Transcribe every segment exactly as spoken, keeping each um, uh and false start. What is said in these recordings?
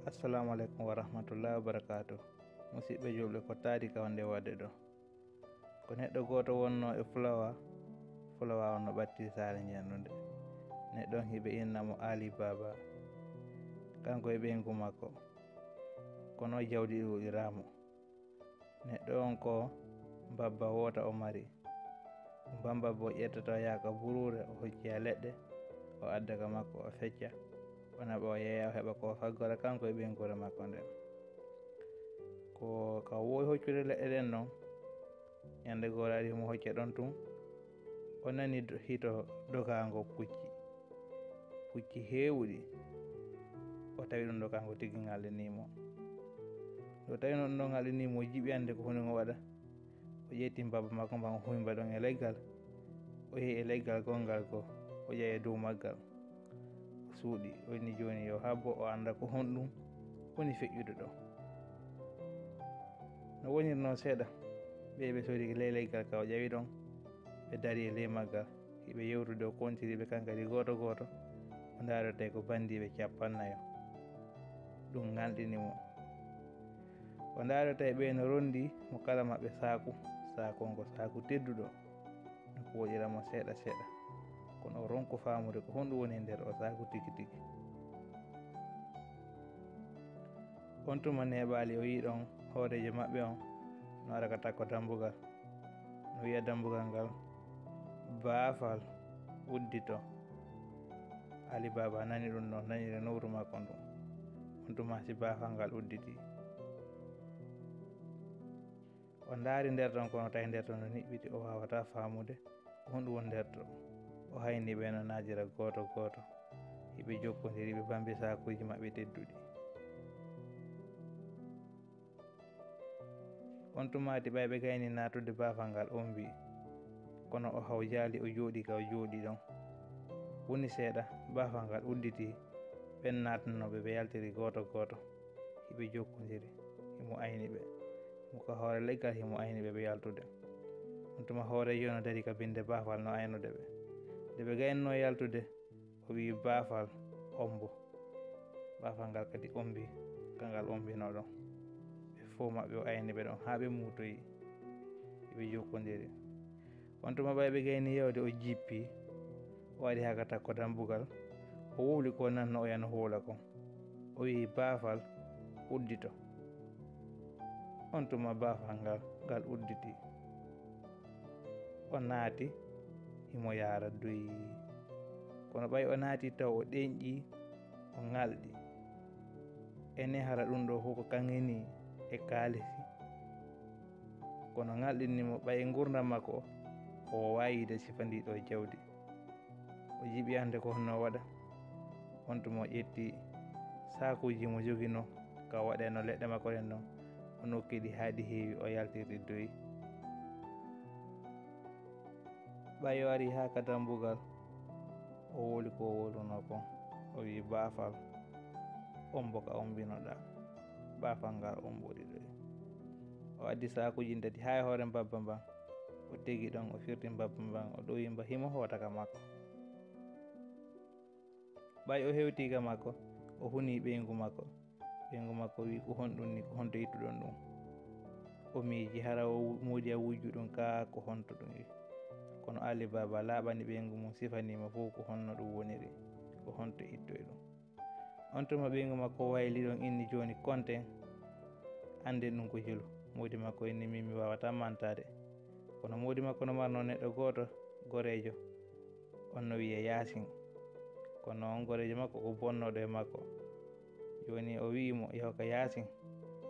Assalamu aleykum wa rahmatullahi wa barakatuh. Musidɓe julɓe, ko taari ka wonde waɗde ɗo. Ko neɗɗo gooto wonnoo e fulawa, fulawa on no ɓatti saare njanɗunde. Neɗɗo on hiɓe inna mo Ali Baba, kanko e ɓeyngu makko. Kono jawdi ɗuuɗiraamo. Neɗɗo on ko mbabba woota o mari. Mbamba bo ƴettata yaaka buruure, o hocca leɗɗe, o adda ka makko, o fecca. O naɓa, o yeeya, o heɓa ko o faggora kanko e ɓeynguure makko nden. Ko ka woowi hoccude leɗɗe ɗen non, ñande goo ari mo hocca ɗon tun, o nani do-, hito dogaango pucci. Pucci heewuɗi. O tawi ɗum dogaango tigi ŋalɗinii mo. Nde o tawi non ɗum ɗon ŋalɗinii mo, o jiɓi annde ko honɗum o waɗa. O ƴetti mbabba makko mban, o huwi mba ɗon e leggal. O yehi e leggal gonngal goo, o ƴawi e dow maggal. O suuɗi, o inni jooni yo habbo, o annda ko honɗum woni feƴƴude ɗo. No wonirnoo seeɗa, ɓe ɓe sori ley leggal ka o ƴawi ɗon, ɓe dari e ley maggal, hiɓe yewtude, o kontiri ɓe kankadi gooto gooto, o ndaarotay ko banndiiɓe cappannayo. Ɗum ŋalɗini mo. O ndaarotay ɓe no ronndi mo kala maɓɓe saaku, saaku on ko saaku tedduɗo, no ko woɗira mo seeɗa seeɗa, kono o ronku faamude ko honɗum woni e nder o saaku tigi tigi. On tuma neeɓaali o yii ɗon hooreejo maɓɓe on no ara ka takko dambugal, no wi'a dambugal ngal, "Baafal, uddito." Ali Baaba nani ɗum ɗon, nanire nowru makko ndun. On tuma si baafal ngal udditi. O ndaari nder ton, kono tawi nder ton no niɓɓiti, o waawataa faamude ko honɗum woni nder ton. O hayni ɓe no naajira gooto gooto. Hiɓe jokkondiri, ɓe bambi saakuuji maɓɓe tedduɗi. On tumaati ɓay ɓe gayni naatude baafal ngal ombi, kono o haw jaali, o jooɗi ka o jooɗi ɗon. Woni seeɗa, baafal ngal udditi, ɓen naatnooɓe ɓe yaltiri gooto gooto. Hiɓe jokkondiri, himo ayni ɓe. Himo ka hoore leggal, himo ayni ɓe, ɓe yaltude. On tuma hooreejo no dari ka binde baafal no aynude ɓe. Nde ɓe gaynnoo yaltude, o wi'i, "Baafal, ombo." Baafal ngal kadi ombi, ka ngal ombinoo ɗon. Ɓe fow maɓɓe o ayni ɓe ɗon haa ɓe muutoyi. Hiɓe jokkondiri. On tuma ɓay ɓe gayni yewde, o jippi, o ari haa ka takko dambugal, o wowli ko nanno o yana hoola kon. O wi'i, "Baafal, uddito." On tuma baafal ngal, ngal udditi. O naati, himo yaara doy. Kono ɓay o naati taw o ɗenƴi, o ŋalɗi. Ene hara ɗum ɗo fow ko kaŋŋe ni e kaalisi. Kono ŋalɗini mo ɓay e ngurndan makko, o waawaa yiide sifa ndi ɗo jawdi. O jiɓi annde ko honno o waɗa. On tuma o ƴetti saakuuji mo joginoo, ka o waɗayno leɗɗe makko ɗen ɗon, o nokki ɗi haa ɗi heewi, o yaltiri doy. Ɓay o ari haa ka dambugal, o wowli ko o wowlunoo kon. O wi'i, "Baafal, ombo ka ombinoɗaa." Baafal ngal ombori doy. O addi saakuuji ɗin tati haa e hoore mbabba mban. O tegi ɗon, o firti mbabba mban, o ɗowi mba himo hoota ka makko. Ɓay o hewti ka makko, o huni ɓeyngu makko. Ɓeyngu makko wi'i, "Ko honɗum ni? Ko honto ittuɗon ɗum?" O miiji hara o wu-, moodi a wujju ɗum ka ko honto ɗum wi. Kono Ali Baaba laaɓani ɓeyngu mum, sifanii mo fow ko honno ɗum woniri, ko honto ittoy ɗum. On tuma ɓeyngu makko wayli ɗon inni, "Jooni konten, annden ɗum ko jelu." Moodi makko inni, "Min mi waawataa mantaade." Kono moodi makko no marno neɗɗo gooto, goreejo. On no wi'e Yaasin. Kono on goreejo makko ko bonnooɗo e makko. Jooni o wi'i mo, "Yahu ka Yaasin,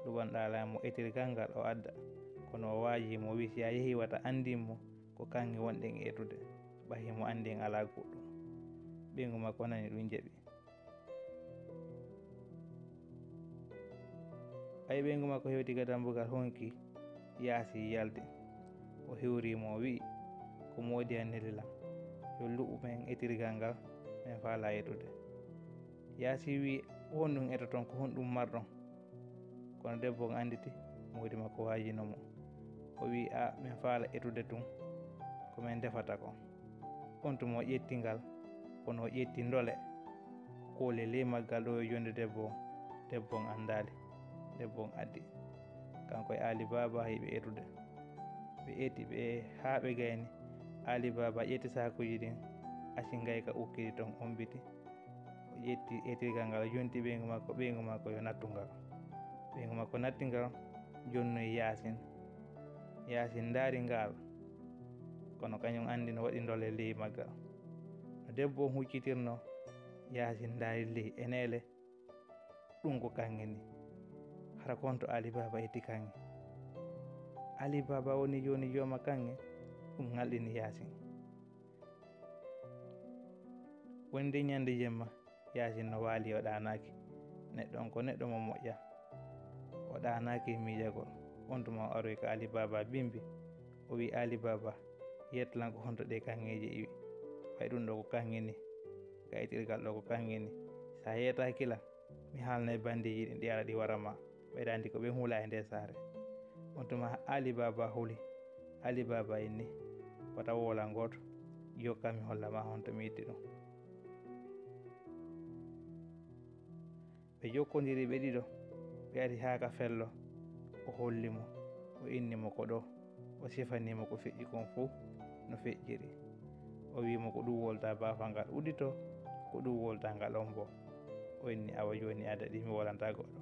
luɓanɗaa lan mo etirgal ngal o adda." Kono o waajii mo, o wi'i, "Si a yehii, wata anndin mo ko kaŋŋe wonɗen e etude. Ɓay himo anndi en alaa goɗɗum." Ɓeyngu makko nani ɗum, jaɓi. Ɓay ɓeyngu makko hewti ka dambugal, honki, Yaasi yalti. O hiwri mo, o wi'i, "Ko moodi an neli lan, yo luɓu men etirgal ngal, men faalaa etude." Yaasi wi'i, "Honɗum etoton, ko honɗum marɗon?" Kono debbo on annditi, moodi makko waajino mo. O wi'i, "A, men faala etude tun, ko men defata kon." On tuma o ƴetti ngal, kono o ƴetti ndole, o kooli ley maggal ɗo e jonde debbo on. Debbo on anndaali. Debbo on addi. Kanko e Aali Baaba hiɓe etude. Ɓe eti ɓe haa ɓe gayni. Aali Baaba ƴetti saakuuji ɗin, acci ngayka ukkiti ton, ombiti. O ƴetti etirgal ngal, o yonti ɓeyngu makko, ɓeyngu makko yo nattu ngal. Ɓeyngu makko natti ngal, jonnoyi Yaasin. Yaasin ndaari ngal, kono kañum anndi no waɗi ndol e ley maggal. No debbo on huccitirnoo, Yaasin ndaari ley e neele, ɗum ko kaŋŋe ni. Hara ko honto Aali Baaba ƴetti kaŋŋe? Aali Baaba woni jooni jooma kaŋŋe? Ɗum ŋalɗini Yaasin. Woni nde ñande jemma, Yaasin no waali, o ɗaanaaki. Neɗɗo on ko neɗɗo mo moƴƴa. O ɗaanaaki e miijagol. On tuma o aroyi ka Aali Baaba bimbi. O wi'i, "Aali Baaba, yettu lan ko honto ɗee kaŋŋeeje iwi? Ɓay ɗum ɗoo ko kaŋŋe ni. Gaytirgal ɗoo ko kaŋŋe ni. Sa yeetaaki lan, mi haalnay bandiiji ɗin, ɗi ara ɗi wara ma. Ɓeyda anndi ko ɓen hula e nde saare." On tuma Aali Baaba huli. Aali Baaba inni, "Wata woolan gooto. Jokka mi holla ma honto mi itti ɗum." Ɓe jokkondiri ɓe ɗiɗo, ɓe ari haa ka fello. O holli mo, o inni mo ko ɗoo, o sifani mo ko feƴƴi kon fow no feƴƴiri. O wi'i mo ko ɗum wolta baafal ngal udditoo, ko ɗum wolta ngal ombo. O inni, "Awa jooni a daɗi, mi wolanta goɗɗo."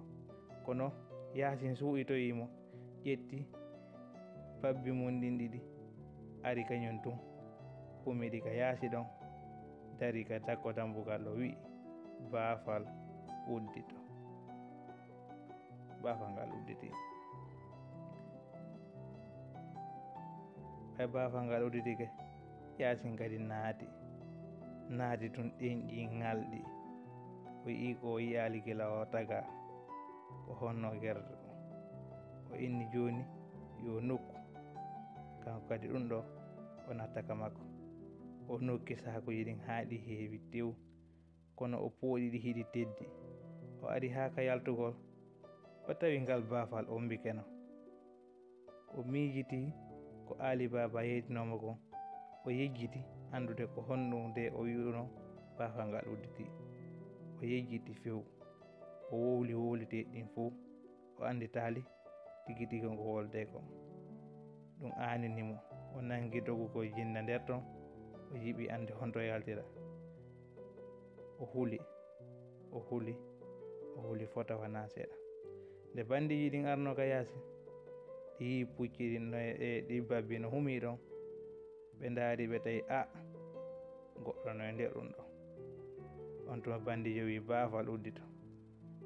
Kono Yaasin suuɗitoyi mo, ƴetti babbi mun ɗin ɗiɗi, ari kañum tun, humidi ka yaasi ɗon, dari ka takko dambugal ɗo, wi'i, "Baafal uddito." Baafal ngal udditi. Ɓay baafal ngal udditike, Yaasin kadi naati. Naati tun, ɗenƴi, ŋalɗi. O yi'i ko o yi'aali gila o tagaa. Ko honno gerde ɗum? O inni jooni yo nokku. Kanko kadi ɗum ɗo o natta ka makko. O nokki saakuuji ɗin haa ɗi heewi tew. Kono o pooɗi ɗi hiɗi teddi. O ari haa ka yaltugol. O tawi ngal baafal ombikeno. O miijitii ko Aali Baaba yeytinoo mo kon. O yejjiti anndude ko honɗum de o wi'unoo baafal ngal udditi. O yejjiti few. O wowli wowliteeɗi ɗin fow. O annditaali tigi tigi ko wolde kon. Ɗum aanini mo. O nangi dogugol jinna nder ton. O yiɓi annde honto yaltira. O huli, o huli, o huli fota wanaa seeɗa. Nde bandiiji ɗin arno ka yaasi, ɗi yi'i pucci ɗin no e, e ɗi babbi no humii ɗon. Ɓe ndaari, ɓe tawi, a, goɗɗo no e nder ɗum ɗo. On tuma bandiijo wi'i, "Baafal uddito."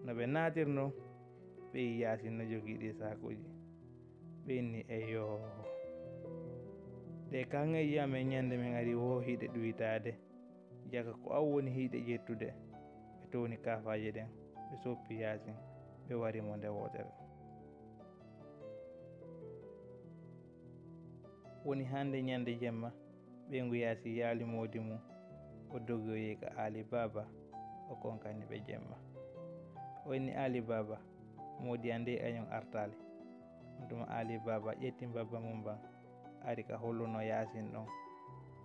No ɓe naatirno, ɓe yi'i Yaasin no jogii ɗi saakuuji. Ɓe inni, "Eyoo, ɗe kaŋŋeeji amen ñande men ari woo hiɗe ɗuytaade. Jaka ko an woni hiɗe ƴettude." Ɓe towni kaafaaje ɗen, ɓe soppi Yaasin, ɓe wari mo nde wootere. Woni hande ñande jemma, ɓeyngu Yaasi yaali moodi mum, o dogi o yehi ka Aali Baaba, o konkani ɓe jemma. O inni Aali Baaba, "Moodi an dey kañum artaali." On tuma Aali Baaba ƴetti mbabba mum ban, ari ka holluno Yaasin ɗon.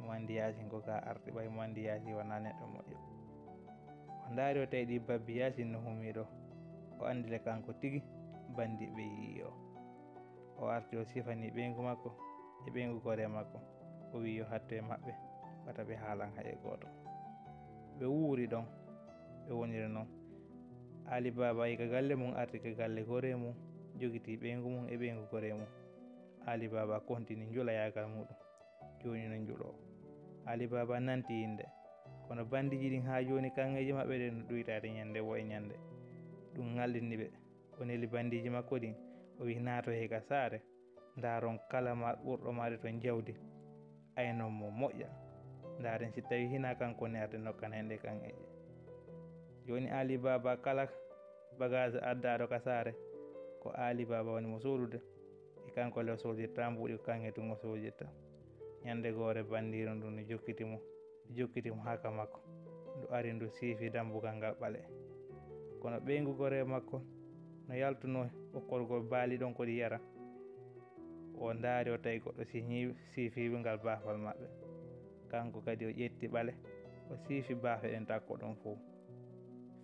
Mo anndi Yaasin ko ka arti, ɓay mo anndi Yaasin wanaa neɗɗo moƴƴo. O ndaari, o tawi ɗi babbi Yaasin no humii ɗo. O anndi le kanko tigi bandiiɓe yi'i o. O arti, o sifani ɓeyngu makko e ɓeyngu goree makko. O wi'i yo hatto e maɓɓe, wata ɓe haalan hay e gooto. Ɓe wuuri ɗon, ɓe woniri non. Aali Baaba e ka galle mum arti ka galle goree mum, jogitii ɓeyngu mum e ɓeyngu goree mum. Aali Baaba kontini njulayaagal muɗum. Jooni no njulo. Aali Baaba nanti innde. Kono bandiiji ɗin haa jooni kaŋŋeeji maɓɓe ɗen no ɗuytaade ñande woo e ñande. Ɗum ŋalɗini ɓe. O neli bandiiji makko ɗin, o wi'i, "Naatoyee ka saare. Ndaaron kala ma ɓurɗo maade ton jawdi. Aynon mo moƴƴa. Ndaaren si tawii hinaa kanko ne arde nokkana en ɗe kaŋŋeeje." Jooni Aali Baaba kala bagage addaaɗo ka saare, ko Aali Baaba woni mo soodude. E kanko le o soodirta mbuuɗi, ko kaŋŋe tun o soodirta. Ñande goore bandiiru ndun no jokkiti mo, no jokkiti mo haa ka makko. Ndu ari ndu siifi dambugal ngal ɓale. Kono ɓeyngu goree makko no yaltunoo okkorgol baali ɗon ko ɗi yara. O ndaari, o tawi goɗɗo siñii-, siifiiɓe ngal baafal maɓɓe. Kanko kadi o ƴetti ɓale, o siifi baafe ɗen takko ɗon fow.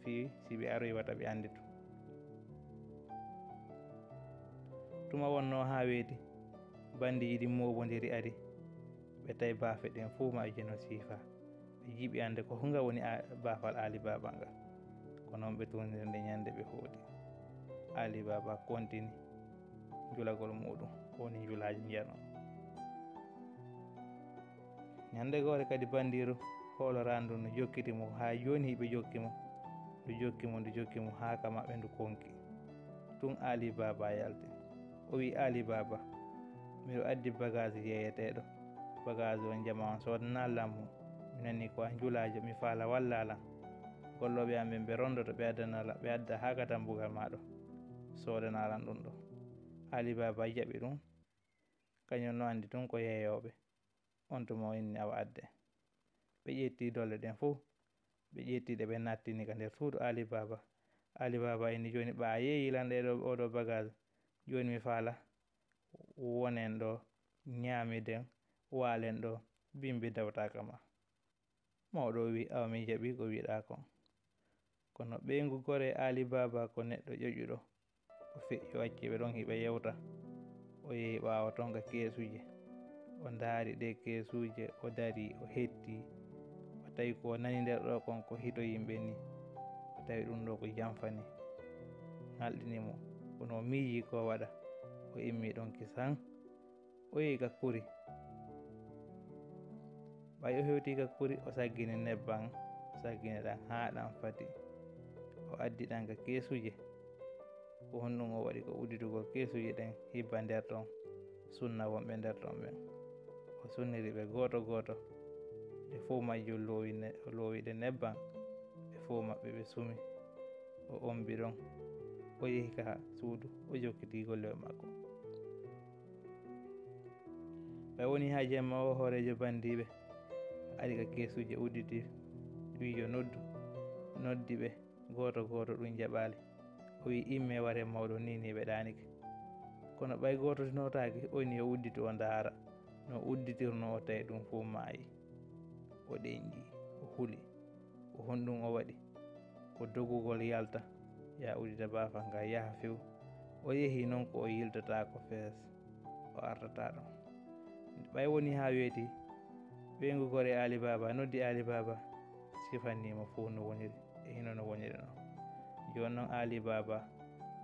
Fii si ɓe aroyi wata ɓe annditu. Tuma wonnoo haa weeti, banndiiji ɗin mooɓondiri ari. Ɓe tawi baafe ɗen fow maɓɓe jeno siifa. Ɓe jiɓi annde ko hunga woni a- baafal Aali Baaba nga. Ko non ɓe tuundiri nde ñannde ɓe hooti. Aali Baaba kontini njulagol muuɗum, woni njulaaji njano. Ñannde goore kadi banndiiru hooloraandu no jokkiti mo haa jooni hiɓe jokki mo. Ndu jokki mo, ndu jokki mo haa ka maɓɓe ndu konki. Tun Aali Baaba yalti. O wi'i, "Aali Baaba, miɗo addi bagaas yeeyeteeɗo. Bagaas on jama on soodana lan mo. Mi nani ko a njulaajo, mi faala wallaa lan. Gollooɓe am ɓen ɓe rondoto ɓe addana la, ɓe adda haa ka dambugal maa ɗo. Soodana lan ɗum ɗo." Aali Baaba jaɓi ɗum. Kañum no anndi tun ko yeeyooɓe. On tuma o inni awa adde. Ɓe ƴetti dolle ɗen fow. Ɓe ƴetti ɗe ɓe nattini ka nder suudu Aali Baaba. Aali Baaba inni, "Jooni ɓaa yeeyi lan ɗee ɗoo, oo ɗoo bagaas. Jooni mi faala wonen ɗoo, ñaamiden, waalen ɗoo, bimbi dawtaaka ma." Mawɗo o wi'i, "Awa mi jaɓi ko wi'uɗaa kon." Kono ɓeyngu goree Aali Baaba ko neɗɗo ƴoƴuɗo. O feƴƴi, o acci ɓe ɗon hiɓe yewta. O yehi ɓaawo ton ka keesuuje. O ndaari ɗee keesuuje, o darii, o hettii. O tawi ko o nani nder ɗoo kon ko hito yimɓe nii. O tawi ɗum ɗoo ko jamfa nii. Ŋalɗini mo, kono o miijii ko o waɗa. O immii ɗon kisan. O yehi ka kuri. Ɓay o hewtii ka kuri, o saggini nebban, o saggini ɗan haa ɗan fati. O addi ɗan ka keesuuje. Ko honɗum o waɗi? Ko udditugol keesuuje ɗen hibba nder ton, sunna wonɓe nder ton ɓen. O sunniri ɓe gooto gooto. Nde fow majjum loowi ne-, o loowi ɗe nebban, ɓe fow maɓɓe ɓe sumi. O ombi ɗon. O yehi ka suudu, o jokkitii golle makko. Ɓay woni haa jemma, o hooreejo banndiiɓe ari ka keesuuje, udditi, wi'i yo noddu, noddi ɓe, gooto gooto ɗum jaɓaali. O wi'i, "Immee, waree mawɗo nii nii ɓe ɗaanike." Kono ɓay gooto nootaaki, o inni yo udditu o ndaara. No udditirnoo o tawi ɗum fow maayi. O ɗenƴi, o huli. Ko honɗum o waɗi? Ko dogugol yalta, yaa uddita baafa nga yaha few. O yehi non ko o yiltataako fees, o artataa ɗon. Ɓay woni haa weeti, ɓeyngu goree Aali Baaba noddi Aali Baaba, sifanii mo fow no woniri e hino no woniri non. Jooni non Aali Baaba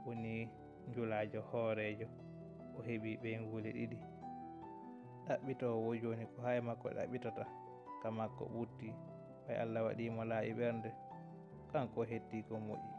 woni njulaajo hooreejo, o heɓi ɓeynguuli ɗiɗi. Ɗaɓɓitoowo jooni ko haa e makko ɗaɓɓitata, ka makko ɓutti, ɓay Alla waɗii mo laaɓi ɓernde, kanko o hettii ko moƴƴi.